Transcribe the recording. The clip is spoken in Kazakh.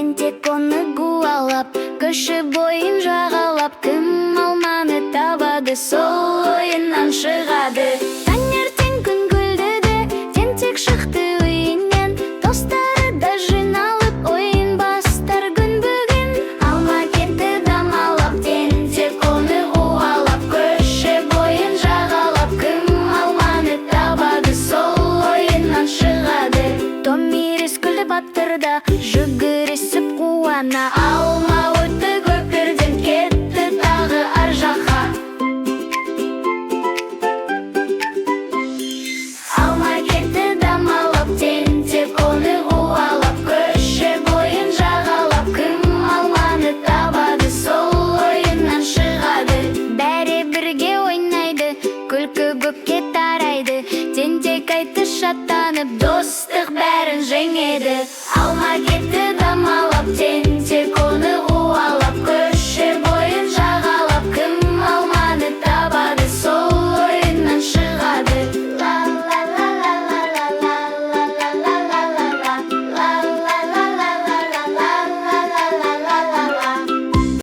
Тентек оны қуалап, көше бойын жағалап. Кім алманы табады, сол ойыннан шығады. Таңертең күн күлді де, Тентек шықты үйінен. Достары да жиналып, ойын бастар күн бүгін. Алма кетті домалап, Тентек оны қуалап, көше бойын жағалап. Кім алманы табады, сол ойыннан шығады. Томирис күлді батыр да, жүгірісіп қуана. Алма өтті көпірден, кетті тағы ар жаққа. Алма кетті домалап, Тентек оны қуалап, көше бойын жағалап. Кім алманы табады, сол ойыннан шығады. Бәрі бірге ойнайды, күлкі көкке тарайды. Тентек айтты шаттанып, достық бәрін жеңеді. Алма кетті домалап, Тентек